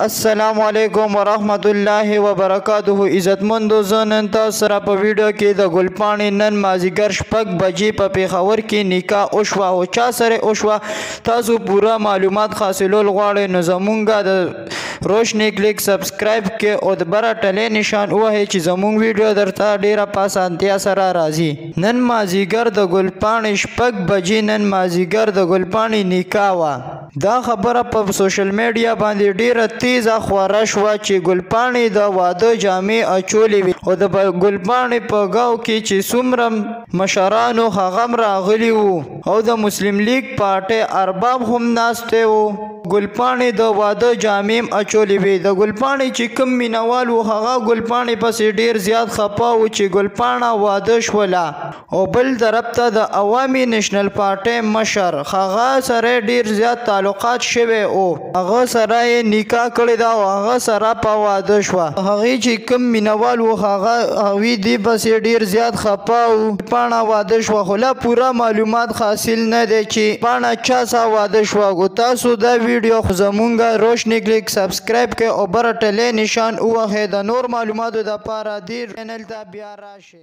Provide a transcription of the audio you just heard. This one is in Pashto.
السلام علیکم ورحمت الله وبرکاته. عزتمندو، زه نن تاسو سره په ویډیو کې د ګلپاڼې نن مازیګر 6 بجې په پېښور کې نکاح وشوه او چا سره وشوه، تاسو پوره معلومات حاصلول غواړئ نو زمونږ د روشنی کلیک سبسکرایب کې او د بره ټلې نشان ووهئ چې زمونږ ویډیو درته ډیره په اسانتیا سره راځي. نن مازیګر د ګلپاڼې 6 بجې نن مازیګر د ګلپاڼې نکاح وه. دا خبره په سوشل میډیا باندې ډیره تیزه خوره شوه چې ګلپاڼې د واده جامې اچولې وې او د ګلپاڼې په ګاو کې چې څومره مشرانو هغه هم راغلي وو او د مسلم لیګ پارټۍ ارباب هم ناست وو. ګلپاڼې د واده جامې هم اچولې وې. د ګلپاڼې چې کوم مینوال وو هغه ګلپاڼې پسې ډیر زیات خپه وو چې ګلپاڼه واده شوله. او بل طرف ته د عوامي نېشنل پارټۍ مشر هغه سره ډیر زیات تعلقات شوی او هغه سره یې نکاح کړې ده او هغه سره په واده شوه. هغې چې کوم مینوال وو هغه هغوی دې پسې ډیر زیات خپه وو. پاڼه واده شوه خو لا پوره معلومات حاصل نه دی چې پاڼه چا سره واده شوه. او تاسو دا ویډیو زمونږ روشنی کلیک سبسکرایب کړئ او بره ټلې نشان ووهئ د نور معلوماتو دپاره دې چینل ته بیا راشئ.